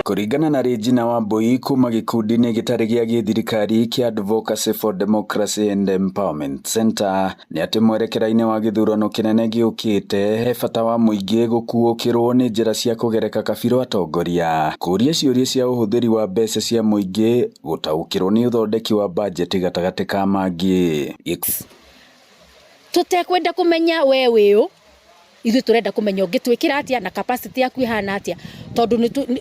Kũringana na Regina Wambui kuma gĩkundi-inĩ gĩtarĩ gĩa gĩthirikari kĩa Advocacy for Democracy and Empowerment Center nĩ atĩ mwerekera-inĩ wa gĩthurano kĩnene gĩũkĩte he bata wa mũingĩ gũkuũkĩrwo nĩ njĩra cia kũgereka kabirũ atongoria, kũũria ciũria cia ũhũthĩri wa mbeca cia mũingĩ, gũtaũkĩrwo nĩ ũthondeki wa bajeti gatagatĩ ka mangĩ. Tũtekwenda kũmenya we wĩũ, ithuĩ tũrenda kũmenya ũngĩtwĩkĩra atĩa na capacity yaku ĩhana atĩa, tondũ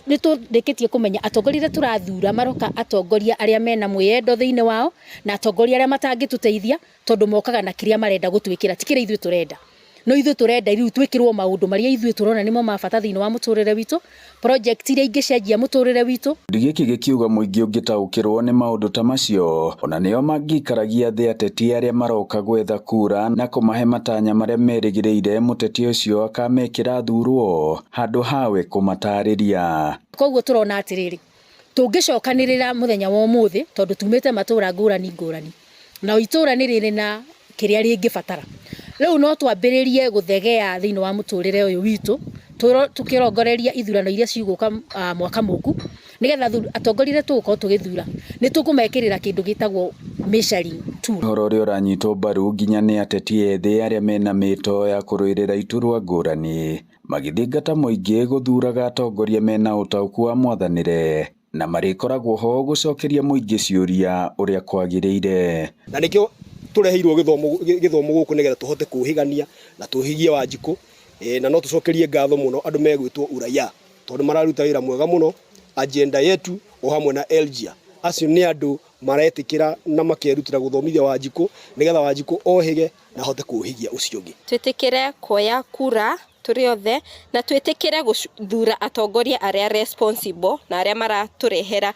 nĩ tũrĩkĩtie kũmenya atongoria arĩa tũrathura maroka atongoria arĩa mena mwĩyendo thĩinĩ wao na atongoria arĩa matangĩtũteithia, tondũ mokaga na kĩrĩa marenda gũtwĩkĩra ti kĩrĩa ithuĩ tũrenda. No ithuĩ tũrenda rĩu twĩkĩrwo maũndũ marĩa ithuĩ tũrona nĩmo ma bata thĩinĩ wa mũtũrĩre witũ, project iria ingĩcenjia mũtũrĩre witũ. Gĩkundi gĩkĩ gĩkiuga mũingĩ ũngĩtaũkĩrwo nĩ maũndũ ta macio ona nĩo mangĩikaragia thĩ ateti arĩa maroka gwetha kura na kũmahe matanya marĩa merĩgĩrĩire mũteti ũcio akamekĩra athurwo handũ hawe kũmatarĩria. Koguo tũrona atĩrĩrĩ, tũngĩcokanĩrĩra mũthenya wa ũmũthĩ tondũ tumĩte matũra ngũrani ngũrani, na o itũra nĩ rĩrĩ na kĩrĩa rĩngĩbatara. Rĩu no twambĩrĩrie gũthegea thĩinĩ wa mũtũrĩre ũyũ witũ, tũkĩrongoreria ithurano iria cigũka mwaka mũku, nĩgetha atongoria arĩa tũgũkorwo tũgĩthura nĩ tũkũmekĩrĩra kĩndũ gĩtagwo measuring tool. Ũhoro ũrĩa ũranyitwo mbaru nginya nĩ ateti ethĩ arĩa mena mĩto ya kũrũĩrĩra iturwa ngũrani magĩthingata mũingĩ gũthuraga atongoria mena ũtaũku wa mwathanĩre na marĩkoragwo ho gũcokeria mũingĩ ciũria ũrĩa kwagĩrĩire. Na nĩkĩo tũreheirwo gĩthomo gũkũ nĩgetha tũhote kũhĩgania na tũhigie Wanjikũ, na no tũcokerie ngatho mũno andũ megwĩtwo Uraia tondũ mararuta wĩra mwega mũno. Agenda yetu o hamwe na Elgia, acio nĩ andũ maretĩkĩra na makerutĩra gũthomithia Wanjikũ nĩgetha Wanjikũ ohĩge na ahote kũũhigia ũcio ũngĩ. Twĩtĩkĩre kuoya kura tũrĩ othe na twĩtĩkĩre gũthura atongoria arĩa responsible na arĩa maratũrehera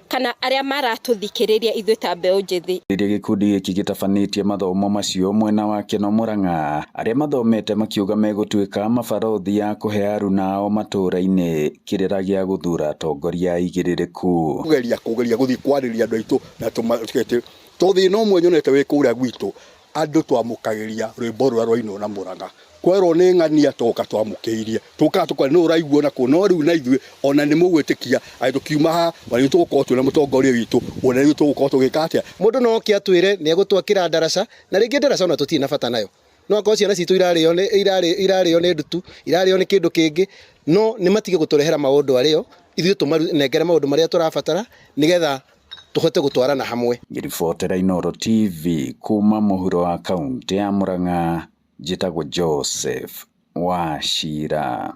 kana arĩa maratũthikĩrĩria ithuĩ ta mbeũ njĩthĩ. Rĩrĩa gĩkundi gĩkĩ gĩtabanĩtie mathomo macio mwena wa Keno Murang'a, arĩa mathomete makiuga megũtuĩka mabarothi a kũhe aruna ao matũũra-inĩ kĩrĩra gĩa gũthura atongoria aigĩrĩrĩku. Kũgeria gũthiĩ kwarĩria andũ aitũ na tũmakete to thĩna ũmwe nyonete wĩ kũrĩa gwitũ, andũ twamũkagĩria rwĩmbo rũrĩa rwainwo na Murang'a, kwerwo nĩ ng'ania tũgoka twamũkĩirie, tũkaga tũkora nĩ ũraiguo na kũu, no rĩu na ithuĩ ona nĩ mũgwĩtĩkia atĩ tũkiuma haha ona ithuĩ tũgũkorwo twĩna mũtongoria witũ, ona ithuĩ tũgũkorwo tũgĩka atĩa. Mũndũ no oke atwĩre nĩ egũtwakĩra ndaraca, na rĩngĩ ndaraca ona tũtirĩ na bata nayo, no akorwo ciana citũ irarĩo nĩ ndutu, irarĩo nĩ kĩndũ kĩngĩ, no nĩ matige gũtũrehera maũndũ arĩo, ithuĩ tũmanengere maũndũ marĩa tũrabatara nĩgetha tũhote gũtwarana hamwe. Ngĩribotera Inooro TV kuma mũhuro wa kaũntĩ ya Murang'a, njĩtagwo Joseph Wachira.